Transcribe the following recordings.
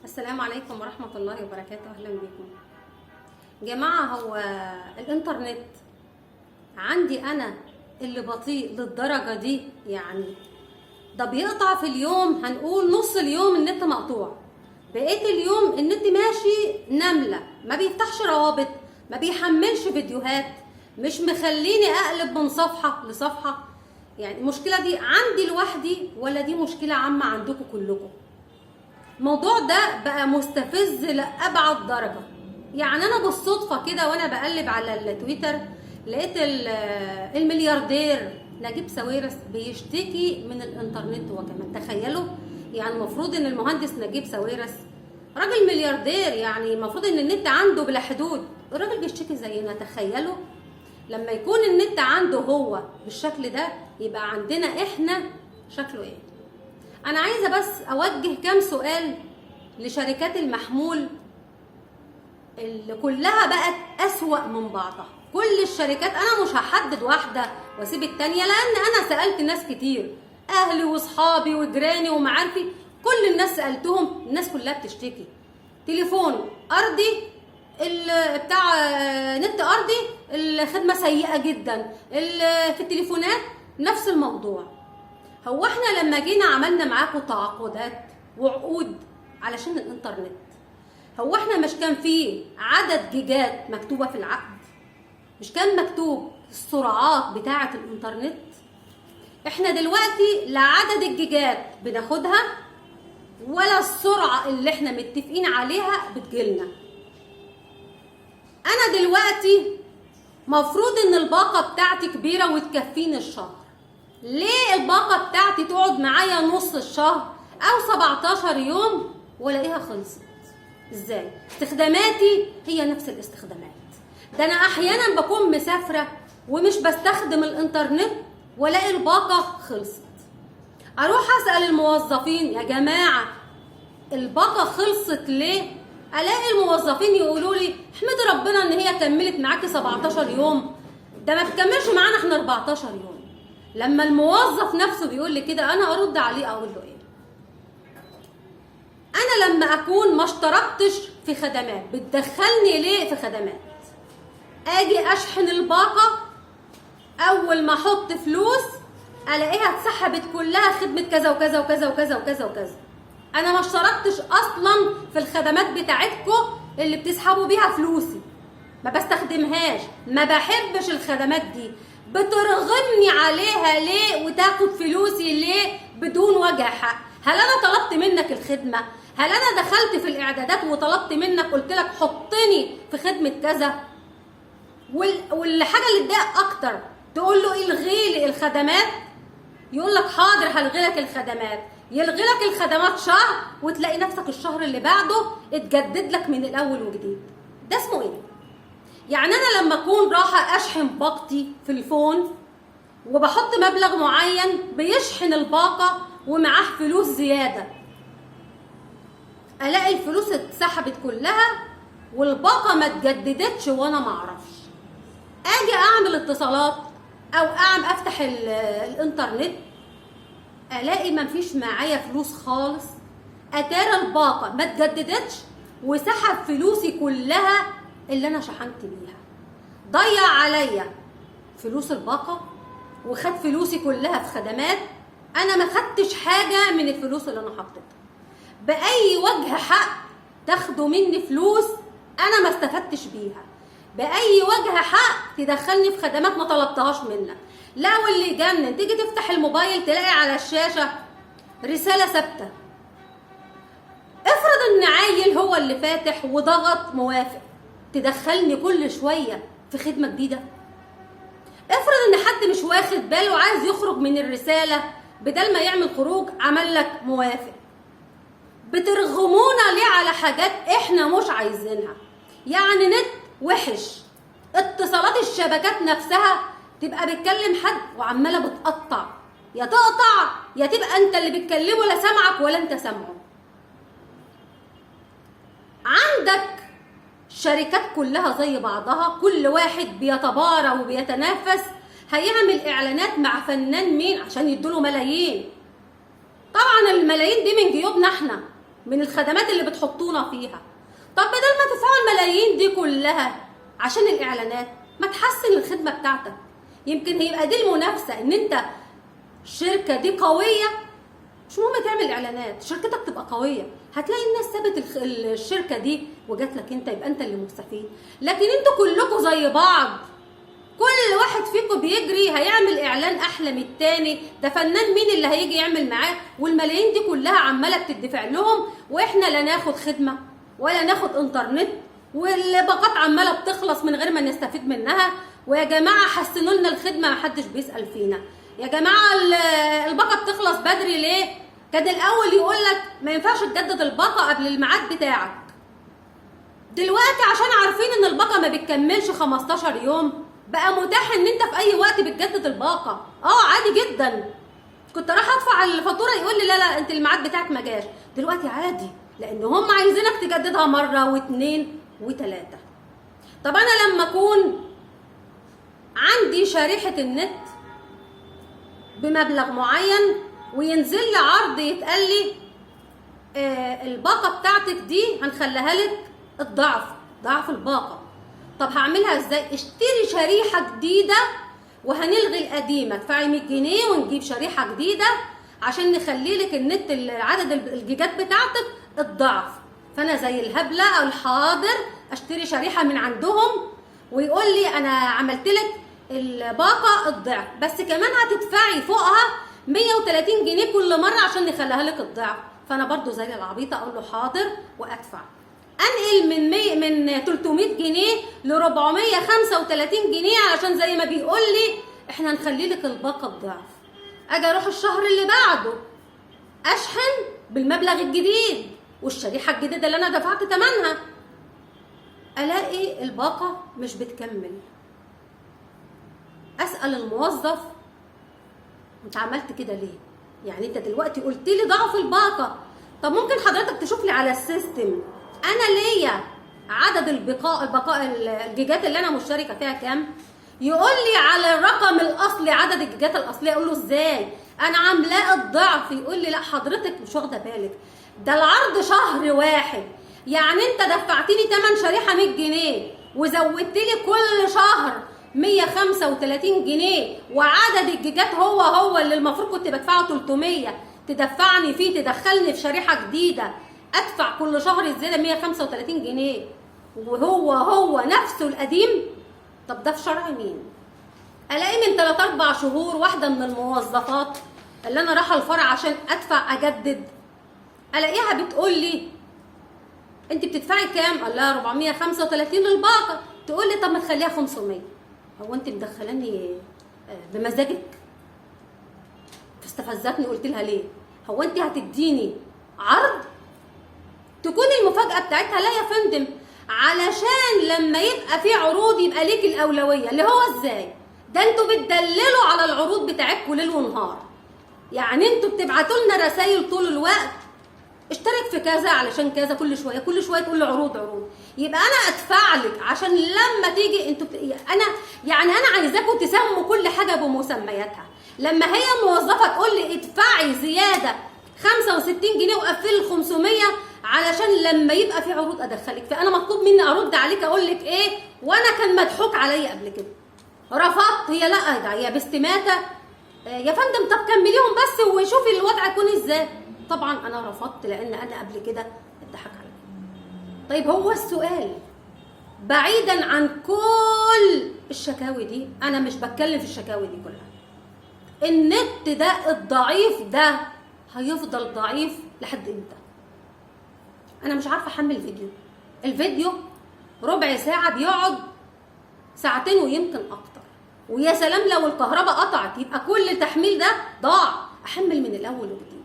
السلام عليكم ورحمة الله وبركاته. أهلا بكم جماعة. هو الإنترنت عندي أنا اللي بطيء للدرجة دي؟ يعني ده بيقطع في اليوم، هنقول نص اليوم النت مقطوع، بقيت اليوم النت ماشي نملة، ما بيفتحش روابط، ما بيحملش فيديوهات، مش مخليني أقلب من صفحة لصفحة. يعني المشكلة دي عندي لوحدي ولا دي مشكلة عامة عندكم كلكم؟ الموضوع ده بقى مستفز لأبعد درجة. يعني أنا بالصدفة كده وأنا بقلب على التويتر لقيت الملياردير نجيب ساويرس بيشتكي من الإنترنت هو كمان. تخيلوا، يعني المفروض إن المهندس نجيب ساويرس راجل ملياردير، يعني المفروض إن النت عنده بلا حدود، الراجل بيشتكي زينا. تخيلوا لما يكون النت عنده هو بالشكل ده، يبقى عندنا إحنا شكله إيه؟ أنا عايزة بس أوجه كام سؤال لشركات المحمول اللي كلها بقت أسوأ من بعضها. كل الشركات، أنا مش هحدد واحدة واسيب التانية، لأن أنا سألت ناس كتير، أهلي وصحابي وجيراني ومعارفي، كل الناس سألتهم، الناس كلها بتشتكي. تليفون أرضي بتاع نت أرضي الخدمة سيئة جدا، في التليفونات نفس الموضوع. هو احنا لما جينا عملنا معاكم تعاقدات وعقود علشان الانترنت، هو احنا مش كان فيه عدد جيجات مكتوبة في العقد؟ مش كان مكتوب السرعات بتاعة الانترنت؟ احنا دلوقتي لا عدد الجيجات بناخدها ولا السرعة اللي احنا متفقين عليها بتجيلنا. انا دلوقتي مفروض ان الباقة بتاعتي كبيرة وتكفيني الشهر، ليه الباقة بتاعتي تقعد معايا نص الشهر او 17 يوم والاقيها خلصت؟ ازاي؟ استخداماتي هي نفس الاستخدامات. ده انا احيانا بكون مسافرة ومش بستخدم الانترنت والاقي الباقة خلصت، اروح اسأل الموظفين يا جماعة الباقة خلصت ليه؟ الاقي الموظفين يقولوا لي احمدي ربنا ان هي كملت معاكي 17 يوم، ده ما بتكملش معانا احنا 14 يوم. لما الموظف نفسه بيقول لي كده انا ارد عليه اقول له ايه؟ انا لما اكون ما اشتركتش في خدمات بتدخلني ليه في خدمات؟ اجي اشحن الباقة، اول ما احط فلوس الاقيها اتسحبت كلها خدمة كذا وكذا وكذا وكذا وكذا وكذا. انا ما اشتركتش اصلا في الخدمات بتاعتكم اللي بتسحبوا بيها فلوسي، ما بستخدمهاش، ما بحبش الخدمات دي، بترغمني عليها ليه وتاخد فلوسي ليه بدون وجه حق؟ هل انا طلبت منك الخدمة؟ هل انا دخلت في الاعدادات وطلبت منك قلت لك حطني في خدمة كذا؟ والحاجة اللي تضايق اكتر تقول له الغي لي الخدمات، يقول لك حاضر هلغي لك الخدمات، يلغي لك الخدمات شهر وتلاقي نفسك الشهر اللي بعده اتجدد لك من الاول وجديد. ده اسمه ايه؟ يعني انا لما اكون رايحة اشحن باقتي في الفون وبحط مبلغ معين بيشحن الباقه ومعاه فلوس زيادة، الاقي الفلوس اتسحبت كلها والباقه ما اتجددتش وانا ما اعرفش. اجي اعمل اتصالات او اعمل افتح الانترنت الاقي ما فيش معايا فلوس خالص، اتارى الباقه ما اتجددتش وسحب فلوسي كلها اللي انا شحنت بيها، ضيع عليا فلوس الباقه وخد فلوسي كلها في خدمات انا ما خدتش حاجة من الفلوس اللي انا حطيتها. باي وجه حق تاخدوا مني فلوس انا ما استفدتش بيها؟ باي وجه حق تدخلني في خدمات ما طلبتهاش منك؟ لا واللي يجنن تيجي تفتح الموبايل تلاقي على الشاشة رسالة ثابتة. افرض ان عيل هو اللي فاتح وضغط موافق، تدخلني كل شوية في خدمة جديدة؟ افرض ان حد مش واخد باله وعايز يخرج من الرسالة، بدل ما يعمل خروج عمل لك موافق. بترغمونا ليه على حاجات احنا مش عايزينها؟ يعني نت وحش، اتصالات الشبكات نفسها تبقى بتكلم حد وعماله بتقطع، يا تقطع يا تبقى انت اللي بتكلمه لا سامعك ولا انت سامعه. عندك شركات كلها زي بعضها، كل واحد بيتبارى وبيتنافس هيعمل اعلانات مع فنان مين عشان يدوله ملايين. طبعا الملايين دي من جيوبنا احنا. من الخدمات اللي بتحطونا فيها. طب بدل ما تدفعوا الملايين دي كلها عشان الاعلانات، ما تحسن الخدمة بتاعتك. يمكن هيبقى دي المنافسة، ان انت الشركة دي قوية، مش مهم تعمل اعلانات، شركتك تبقى قوية، هتلاقي الناس سابت الشركة دي وجات لك انت، يبقى انت اللي مستفيد. لكن انتوا كلكم زي بعض، كل واحد فيكم بيجري هيعمل اعلان احلى من التاني، ده فنان مين اللي هيجي يعمل معاه، والملايين دي كلها عماله بتدفع لهم، واحنا لا ناخد خدمة ولا ناخد انترنت، والباقات عماله بتخلص من غير ما نستفيد منها. ويا جماعة حسنوا لنا الخدمة، محدش بيسال فينا. يا جماعة الباقه بتخلص بدري ليه؟ كان الاول يقول لك ما ينفعش تجدد الباقه قبل الميعاد بتاعك، دلوقتي عشان عارفين ان الباقه ما بتكملش 15 يوم بقى متاح ان انت في اي وقت بتجدد الباقه. عادي جدا. كنت راح ادفع الفاتورة يقول لي لا لا انت الميعاد بتاعك ما جاش. دلوقتي عادي، لان هم عايزينك تجددها مرة واثنين وثلاثة. طب انا لما اكون عندي شريحة النت بمبلغ معين وينزل لي عرض يتقال لي الباقه بتاعتك دي هنخليها لك الضعف، ضعف الباقه. طب هعملها ازاي؟ اشتري شريحة جديدة وهنلغي القديمة، ادفعي 100 جنيه ونجيب شريحة جديدة عشان نخلي لك النت عدد الجيجات بتاعتك الضعف. فانا زي الهبلة الحاضر اشتري شريحة من عندهم ويقول لي انا عملت لك الباقه الضعف، بس كمان هتدفعي فوقها 130 جنيه كل مرة عشان نخليها لك الضعف. فانا برضو زي العبيطه اقول له حاضر وادفع. انقل من 300 جنيه ل 435 جنيه علشان زي ما بيقول لي احنا هنخلي لك الباقه الضعف. اجي اروح الشهر اللي بعده اشحن بالمبلغ الجديد والشريحه الجديدة اللي انا دفعت ثمنها، الاقي الباقه مش بتكمل. اسال الموظف انت عملت كده ليه؟ يعني انت دلوقتي قلت لي ضعف الباقه، طب ممكن حضرتك تشوف لي على ال system انا ليا عدد البقاء الجيجات اللي انا مشتركة فيها كام؟ يقول لي على الرقم الاصلي عدد الجيجات الاصلية. اقول له ازاي؟ انا عاملاه الضعف. يقول لي لا حضرتك مش واخده بالك، ده العرض شهر واحد، يعني انت دفعتني تمن شريحة 100 جنيه وزودت لي كل شهر 135 جنيه، وعدد الجيجات هو هو اللي المفروض كنت بدفعه 300، تدفعني فيه تدخلني في شريحة جديدة ادفع كل شهر الزيادة 135 جنيه وهو هو نفسه القديم. طب ده في شرع مين؟ الاقي من 3-4 شهور واحدة من الموظفات اللي انا رايحة الفرع عشان ادفع اجدد، الاقيها بتقول لي انت بتدفعي كام؟ قال لها 435 للباقه. تقول لي طب ما تخليها 500. هو انت مدخلاني بمزاجك؟ فاستفزتني، قلت لها ليه؟ هو انت هتديني عرض؟ تكون المفاجأة بتاعتها لا يا فندم، علشان لما يبقى في عروض يبقى ليك الأولوية. اللي هو ازاي؟ ده انتوا بتدللوا على العروض بتاعتكم ليل ونهار، يعني انتوا بتبعتوا لنا رسائل طول الوقت اشترك في كذا علشان كذا، كل شوية كل شوية تقول لي عروض عروض، يبقى انا ادفع لك عشان لما تيجي انتوا انا يعني انا عايزاكم تسموا كل حاجة بمسمياتها. لما هي موظفة تقول لي ادفعي زيادة 65 جنيه وقفلي 500 علشان لما يبقى في عروض ادخلك، فانا مطلوب مني ارد عليك اقول لك ايه؟ وانا كان مضحوك عليا قبل كده، رفضت. هي لا ده هي باستماته يا فندم طب كمليهم بس وشوفي الوضع يكون ازاي. طبعا انا رفضت لان انا قبل كده اتضحك عليا. طيب هو السؤال بعيدا عن كل الشكاوي دي، انا مش بتكلم في الشكاوي دي كلها، النت ده الضعيف ده هيفضل ضعيف لحد امتى؟ انا مش عارفه احمل فيديو، الفيديو ربع ساعة بيقعد ساعتين ويمكن اكتر، ويا سلام لو الكهرباء قطعت يبقى كل التحميل ده ضاع، احمل من الاول وجديد.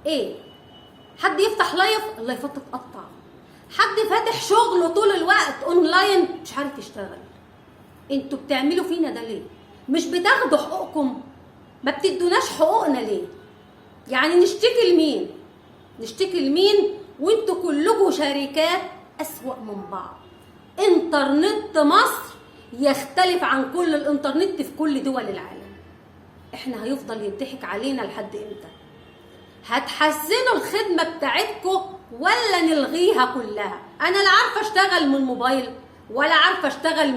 ايه؟ حد يفتح live اللايفات تتقطع، حد فاتح شغله طول الوقت اونلاين مش عارف يشتغل. انتوا بتعملوا فينا ده ليه؟ مش بتاخدوا حقوقكم؟ ما بتدوناش حقوقنا ليه؟ يعني نشتكي لمين؟ نشتكي لمين وانتوا كلكم شركات اسوأ من بعض؟ انترنت مصر يختلف عن كل الانترنت في كل دول العالم. احنا هيفضل يضحك علينا لحد امتى؟ هتحسنوا الخدمة بتاعتكم ولا نلغيها كلها؟ انا لا عارفه اشتغل من الموبايل ولا عارفه اشتغل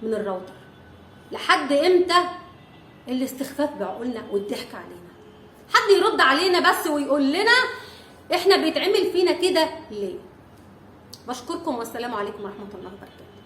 من الراوتر. لحد امتى الاستخفاف بعقولنا والضحك علينا؟ حد يرد علينا بس ويقول لنا احنا بيتعمل فينا كده ليه؟ بشكركم والسلام عليكم ورحمة الله وبركاته.